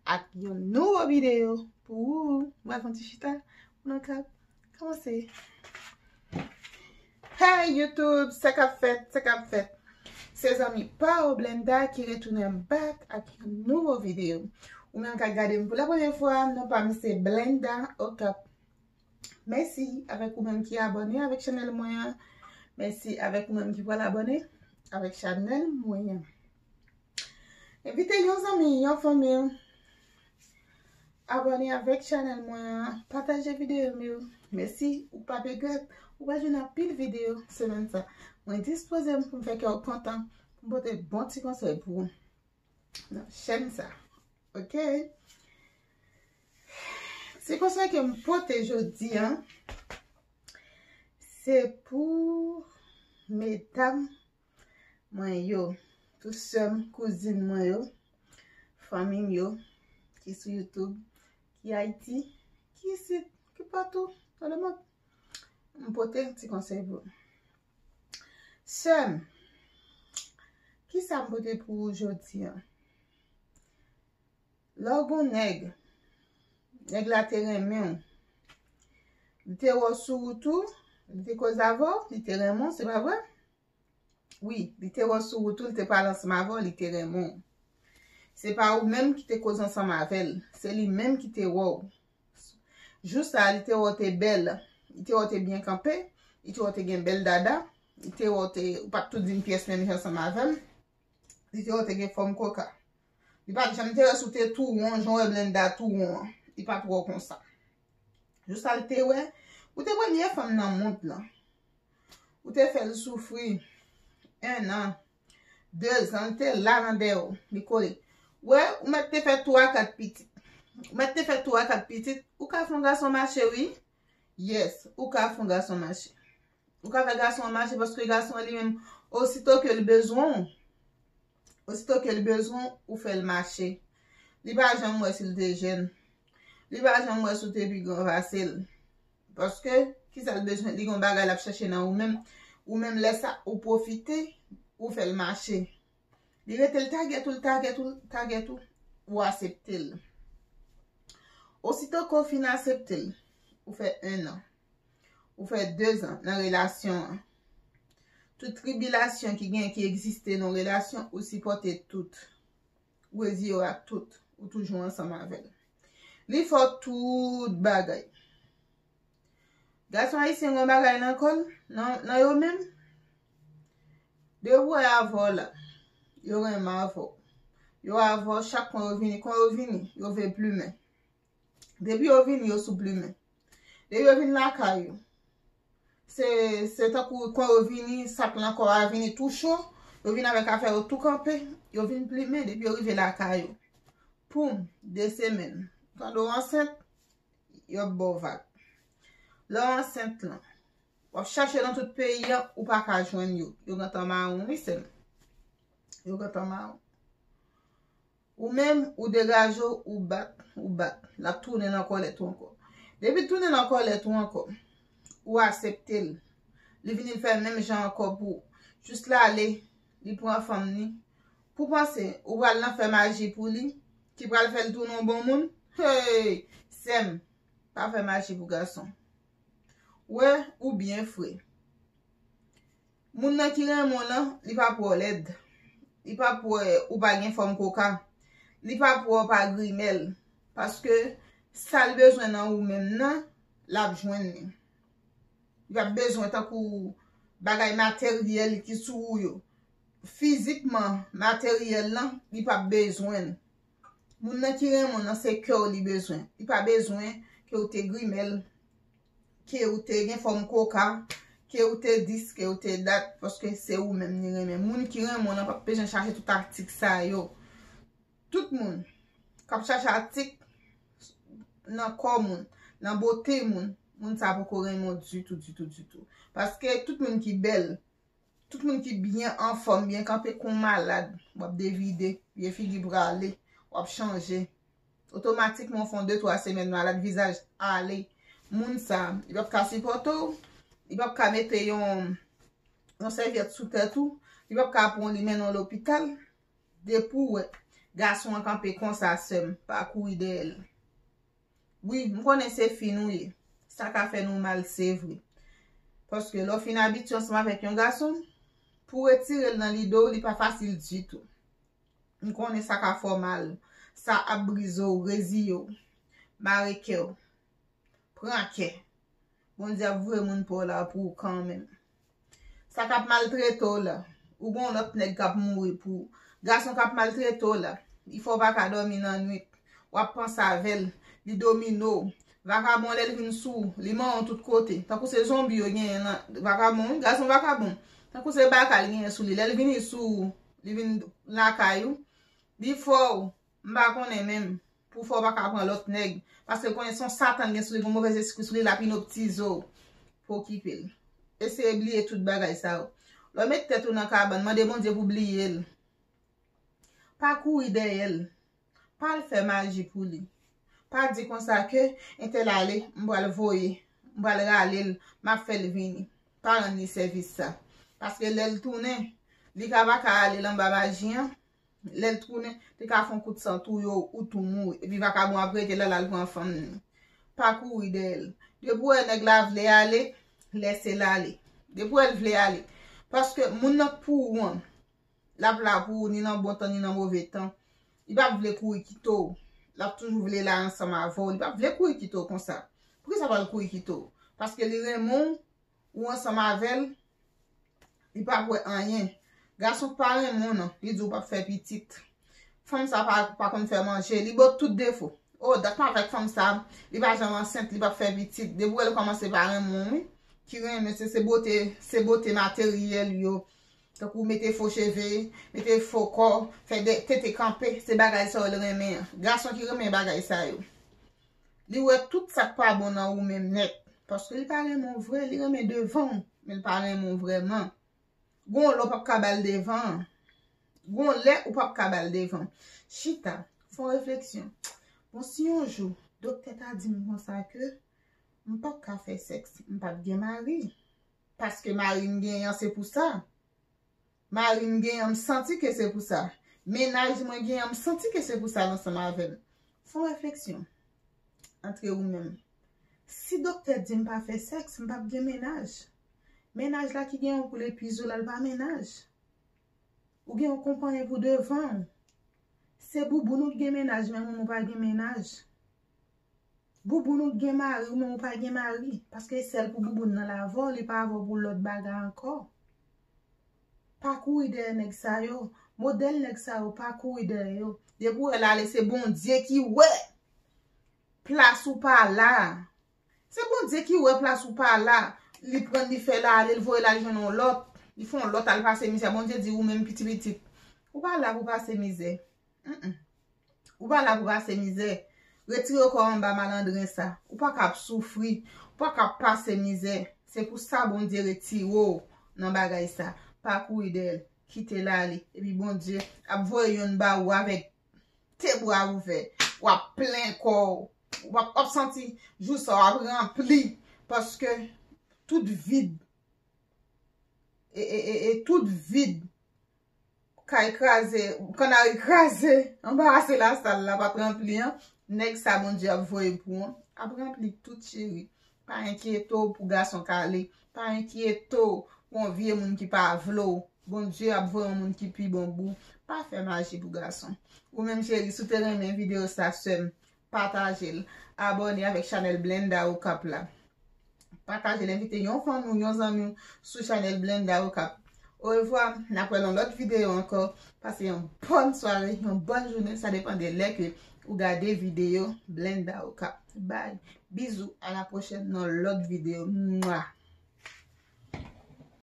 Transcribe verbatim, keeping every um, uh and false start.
ak yon nouvo videyo pou ou. Mwen fè yon ti chita pou nou ka kòmanse. Hey YouTube, sa k ap fèt, sa k ap fèt? Se zanmi pa w Blenda ki retounen back ak yon nouvo videyo. Ou menm k ap gade m pou la premye fwa, non pa m se Blenda Okap. Mèsi avèk ou menm ki abòne avèk chanèl mwen an. Mèsi avèk ou menm ki pral abòne avèk chanèl mwen an. Envite yon zanmi, yon fanmi abòne avèk chanèl mwen an. Pataje videyo m yo. Mèsi, ou pa regrèt. Ou pral jwenn anpil videyo semèn sa. Mwen dispoze m pou m fè kè w kontan, pou m pote bon ti konsèy pou ou nan chèn sa. Ok? Ti konsèy ke m pote jodi a, se pou medam mwen yo, tout sè m, kouzin mwen yo, fanmi m yo, ki sou YouTube, ki Ayiti, ki isit, ki patou nan lemonn. M pote ti konsèy pou ou. Sè m, kisa m pote pou ou jodi a? Lè w gon nèg, nèg la te renmen w. Li te wè w sou wout ou, li te koze avè w, li te renmen w, se pa vre? Wi, li te wè w sou wout ou, li te pale ansanm avè w, li te renmen w. Se pa ou menm ki te koze ansanm avè l, se li menm ki te wè w. Jou sa a, li te wè w te bèl, li te wè w te byen kanpe, li te wè w te gen bèl dada, li te wè w te, ou pa t tou di n pyès menm jan ansanm avè m. Li te wè w te gen fòm koka. Li pa t janm te wè si w te tou won, jan w wè Blenda tou won an. Li pa t wè w konsa. Jou sa l te wè, ou te premye fanm nan mond lan. Ou te fè l soufri. En an, de zan, li te la nan dèyè w, li kole. Wè, ou mèt te fè twa kat pitit. Ou mèt te fè twa kat pitit. Ou ka fè yon gason mache, wi. Yes, ou ka fè yon gason mache. Ou ka fè gason an mache paske gason an li menm, osito ke l bezwen w, osito ke l bezwen w, ou fè l mache. Li pa janm wè si l te jèn. Li pa janm wè si w te pi gran pase l. Paske, kisa l bezwen? Li gen yon bagay l ap chache nan ou menm. Ou menm lè sa, ou pwofite, ou fè l mache. Li rete l tagèt ou, l tagèt ou, l tagèt ou, ou asepte l. Osito ke w fin asepte l, ou fè en an, ou fè de zan nan relasyon an. Tout tribilasyon ki gen, ki egziste nan relasyon, ou sipòte tout. Ou reziye w ak tout. Ou toujou ansanm avè l. Li fè w tout bagay. Gason ayisyen gen yon bagay nan kò l, nan, nan yo menm. Depi w wè avè w la, yo renmen avè w. Yo avè w, chak kon yo vini, kon yo vini, yo vle plimen. Depi yo vini, yo sou plimen. Depi yo vin lakay ou, se, se tankou kon yo vini, sak nan kò a vini tou cho, yo vin avèk afè yo tou kanpe, yo vin plimen depi yo rive lakay ou. Poum, de semèn. Tande w ansent, y ap ba w vag. Lè w ansent lan, w ap chache nan tout peyi an, ou pa ka jwenn yo. Yo gentan mawon, wi, sè m. Yo gentan mawon. Ou menm, ou degaje w, ou bat, ou bat. L ap tounen nan kòlèt ou ankò. Depi l tounen nan kòlèt ou ankò, ou asepte l. Li vini, l fè menm jan ankò pou ou. Jis l ale, li pran fanm li. Pou panse, ou pral nan fè maji pou li, ki pral fè l tounen yon bon moun? Hey! Sè m, pa fè maji pou gason. Wè, ou byen fre. Moun nan ki renmen w lan, li p ap wè w lèd. Li p ap wè ou pa gen fòm koka. Li p ap wè w pa grimèl. Paske sa l bezwen nan ou menm nan, l ap jwenn li. Li p ap bezwen tankou bagay materyèl ki sou ou yo. Fizikman, materyèl lan, li p ap bezwen l. Moun nan ki renmen w nan, se kè w li bezwen. Li pa bezwen ke w te grimèl, ke w te gen fòm koka, ke w te dis, ke w te dat, paske se ou menm li renmen. Moun ki renmen w nan p ap bezwen chache tout atik sa yo. Tout moun k ap chache atik nan kò moun, nan bote moun, moun sa poko renmen w ditou, ditou, ditou. Paske tout moun ki bèl, tout moun ki byen anfòm, byen kanpe kon malad, w ap devide, vye figi prale, w ap chanje. Otomatikman, w fè yon de twa semèn malad, vizaj ale. Moun sa, li p ap ka sipòte w, li p ap ka mete yon, yon sèvyèt sou tèt ou, li p ap ka pran w li mennen w lopital. Depi w wè Gason an kanpe konsa, sè m, pa kouri dèyè l. Wi, m konnen se fi nou ye. Sa ka fè nou mal, se vre. Paske lè w fin abitye ansanm avèk yon gason, pou w retire l nan lide w, li pa fasil ditou. M konnen sa ka fè w mal. Sa ap brize w, reziye w, mare kè w. Pran kè. Bondye ap voye moun pa w la pou ou kanmenm. Sa k ap maltrete w la, ou gon lòt nèg k ap mouri pou ou. Gason k ap maltrete w la, li fè w pa ka dòmi nan nwit. W ap panse avè l, li domine w. Vakabon, lè l vin sou ou, li manyen w tout kote. Tankou se zonbi yo genyen nan vakabon, wi, gason vakabon. Tankou se baka l genyen sou li. Lè l vini sou ou, li vin lakay ou, li fè w, m pa konnen menm, pou fè w pa ka pran lòt nèg. Paske l konnen se yon Satan l gen sou li, gon movèz espri sou li, l ap inoptize w. Pou okipe l. Eseye bliye tout bagay sa yo. Lè w met tèt ou nan kabann, mande Bondye pou bliye l. Pa kouri dèyè l. Pa al fè maji pou li. Pa di konsa ke entèl ale, m pral voye, m pral rale l, m ap fè l vini. Pa rann li sèvis sa. Paske lè l tounen, li ka pa ka ale l anba maji an. Lè l tounen, li ka fè yon kout san touye w, ou tou mouri. Epi vakabon ap rete la, l al pran fanm li. Pa kouri dèyè l. Depi w wè nèg la vle ale, lèse l ale. Depi w wè l vle ale. Paske moun nan k pou ou an, l ap la pou ou ni nan bon tan, ni nan move tan. Li p ap vle kouri kite w. L ap toujou vle la ansanm avè w. Li p ap vle kouri kite w konsa. Poukisa l pral kouri kite w? Paske li renmen w, ou ansanm avè l, li p ap wè anyen. Gason k pa renmen w nan, li di w p ap fè pitit. Fanm sa pa, pa konn fè manje, li bò tout defo. O, dat m avèk fanm sa, li pa janm ansent, li p ap fè pitit. Depi w wè l kòmanse pa renmen w, wi. Ki renmen, se, se bote, se bote materyèl yo. Tankou mete fo cheve, mete fo kò, fè de, tete kanpe, se bagay sa yo l renmen an. Gason ki renmen bagay sa yo. Li wè tout sa k pa bon nan ou menm nèt. Paske li pa renmen w vre, li renmen devan w, men li pa renmen w vrèman. Gon lè w p ap ka ba l devan an. Gon lè ou p ap ka ba l devan. Chita, fè yon refleksyon. Bon, si yon jou, doktè ta di m konsa ke m p ap ka fè sèks, m p ap gen mari. Paske mari m genyen an, se pou sa. Mari m genyen an, m santi ke se pou sa. Mennaj mwen genyen an, m santi ke se pou sa l ansanm avè m. Fè yon refleksyon. Antre ou menm. Si doktè di m pa fè sèks, m p ap gen mennaj. Mennaj la ki genyen w pou l epuize w la, l pa mennaj. Ou gen yon konpanyen pou devan w. Se bouboun ou k gen mennaj, men moun ou pa gen mennaj. Bouboun ou k gen mari, ou menm ou pa gen mari. Paske sèl pou bouboun nan la avè w, li pa avè w pou lòt bagay ankò. Pa kouri dèyè nèg sa yo. Modèl nèg sa yo, pa kouri dèyè yo. Depi w wè l ale, se Bondye ki wè plas ou pa la. Se Bondye ki wè plas ou pa la. Li pran, li fè l ale, li voye l al jwenn yon lòt. Li fè yon lòt al pase mizè. Bondye di ou menm piti pitit. Ou pa la pou pase mizè. Mm-mm. Ou pa la pou pase mizè. Retire kò w anba malandren sa. Ou pa ka ap soufri. Ou pa ka ap pase mizè. Se pou sa Bondye retire w nan bagay sa. Pa kouri dèyè l. Kite l ale. Epi Bondye ap voye youn ba ou avèk de bra ouvè. W ap plen kò w. W ap, w ap santi jou sa w ap ranpli. Paske tout vid, e, e, e, e tout vid kay kraze, kannari kraze, anbarase lasal la, pa t ranpli an, nèg sa Bondye ap voye pou ou an, ap ranpli tout, cheri. Pa enkyete w pou gason k ale. Pa enkyete w pou yon vye moun ki pa vle w. Bondye ap voye yon moun ki pi bon pou ou. Pa fè maji pou gason. Ou menm, cheri, si w te renmen videyo sa, sè m, pataje l. Abòne avèk chanèl Blenda Okap la. Pataje l, envite yon fanmi w, yon zanmi w sou chanèl Blenda Okap. Orevwa, n ap wè nan lòt videyo ankò. Pase yon bòn sware, yon bòn jounen, sa depann de lè ke ou gade videyo Blenda Okap. Bye. Bizou, a la pwochèn nan lòt videyo. Mwa.